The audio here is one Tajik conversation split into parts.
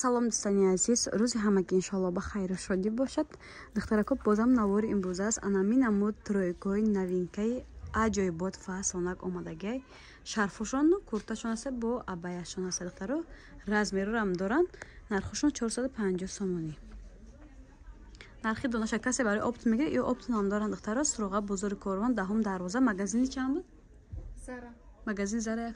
Салом, дӯстони азиз, рӯзи ҳамагӣ иншоалло ба хайру шодӣ бошад. Духтарако, бозам навори имрӯза аст. Анами намуд тройкаҳои новинкаи аҷоибот фасонак омадагиай. Шарфошону курташон аста, бо абаяшон аста, духтаро. Размерорам доранд. Нархошон 450 сомонӣ. Нархи донаша касе барои опт мегирад, ё оптонам доранд, духтаро. Суроға бозори Корвон, даҳум дарвоза, магазини чанд буд? Зара. Магазин Зара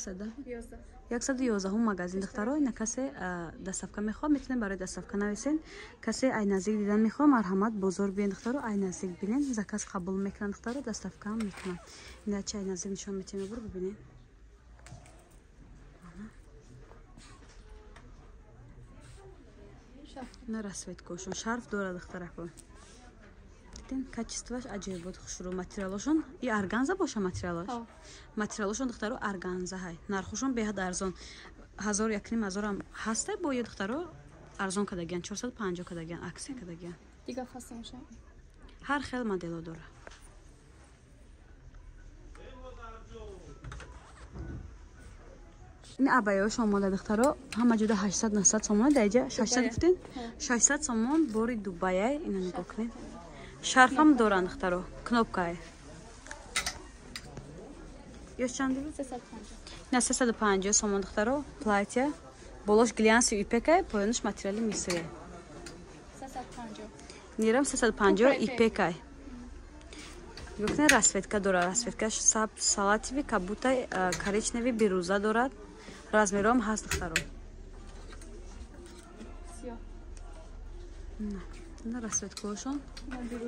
111-ум магазин, духтаро. Ина касе доставка мехоҳад, метавонед барои доставка нависен. Касе ай наздик дидан мехоҳад, марҳамат, бозор биен, духтаро, ай наздик бинен. Заказ қабул мекунанд, духтаро, доставкаам мекунанд. Ина чи ай наздик нишон метиҳем, бур бибинен. На расцветкошон шарф дорад, духтарако. Диден, качествоаш аҷоибот, хушрӯ материалошон. И органза боша материалош? Материалошон, духтаро, органза ҳай. Нархошон беҳад арзон. Ҳазор, якним ҳазорам ҳаста, бо ё, духтаро, арзон кардагиян, 450 кардагиян, аксия кардагиян. Дига фасонша. Ҳар хел модело дора. Ин абайош омода, духтаро, ҳама ҷуда 800, 900 сомон, даиҷа 600 гуфтен? 600 сомон бори Дубая, ина нигоҳ кунед. Шарфам доранд, духтаро, кнопкае. Ёш чанд? На 350 сомон, духтаро, платья. Болош глянси ипекае, поёнаш материали мисрие. 350. Нирам 350 ипекай. Нигоҳ кунед, расцветка дорад. Расцветкаш сабз, салатовый, кабутай, коричневый, бирӯза дорад. Размером ҳаст, духтаро. На расцветкаҳошон.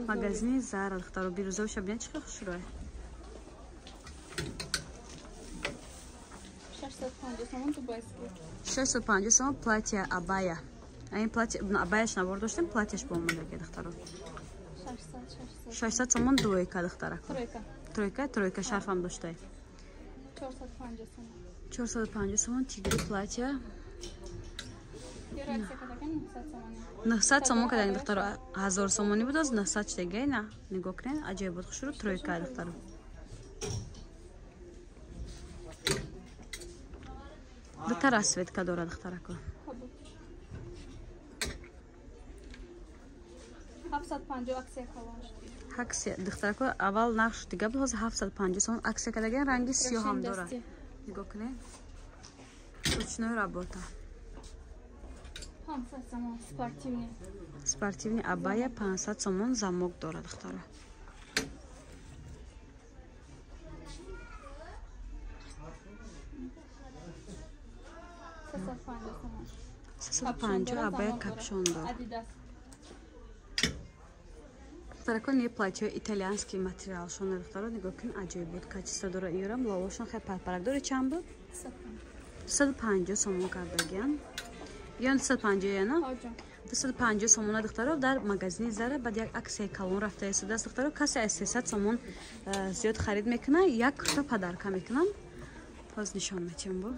Магазини Зара, духтаро, бирӯзаоша бинед, чӣ хел хушрӯе. 650 сомон платья абая. Ин платья абаяш навор доштем, платьяш бо омадаги, духтаро. 600 сомон двойка, духтарако. Тройка, тройка шарфам доштай. 450 сомон. 450 сомон тигри платья. 900 сомон кардани, духтаро, 1000 сомонӣ буд, аз 900 шудагай. На нигоҳ кунед, аҷоибот, хушрӯ тройка, духтаро. Дута расцветка дорад, духтарако. 750 аксия калон. Аксия, духтарако, аввал нарх дига буд, ҳозир 750 сомон аксия кардаган, ранги сиёҳ ҳам дорад. Нигоҳ кунед. Ручной работа. 500 сомон спортивный. Спортивный абая 500 сомон, замок дорад, духтаро. 350 абая капюшон дорад. Духтарако, не платьё итальянский материалшон, духтаро, нигоҳ кунед, аҷоибот качество дорад. Иёрам лолошон хеле парпарак дорад. Чанд буд? 250 сомон кардагиян. Ё 250 яна? 250 сомона, духтаро, дар магазини Зара баъд як аксияи калон рафта истодааст, духтаро. Касе аз 300 сомон зиёд харид мекунад, як курта подарка мекунам. Боз нишон метиҳам бо.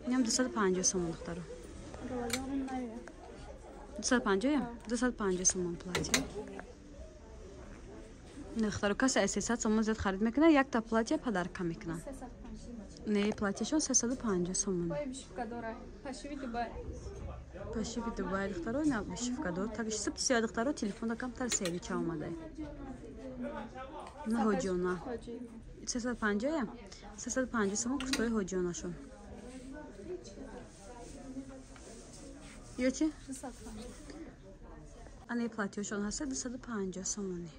Инам 250 сомон, духтаро. 250? 250 сомон платье. Духтаро, касе аз 300 сомон зиёд харид мекунад, якта платье подарка мекунад. Не, платьяшон 350 сомон. Пашиви Дубай, духтаро, на вышивка дор. Так суб сия, духтаро, телефонда камтар серича омадай. На ҳоҷиона. 350? 350 сомон куртои ҳоҷионашон. Ё чи? Ане платьяшон ҳаста 250 сомонӣ.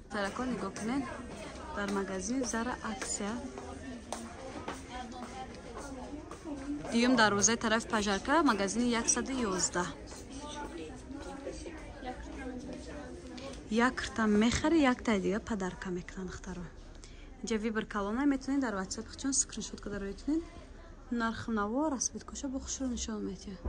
Тарако, нигоҳ кунед, дар магазини Зара аксия. Дуюм дарвозаи тарафи Пожарка, магазини 111. Як курта мехари, яктаи дига подарка мекунанд, духтаро. Инҷа выбор калона, метавонед дар ватсап худшон скриншот карда рӯй кунед. Нархнаво, расцветкоша бо хушрӯ нишон метиҳад.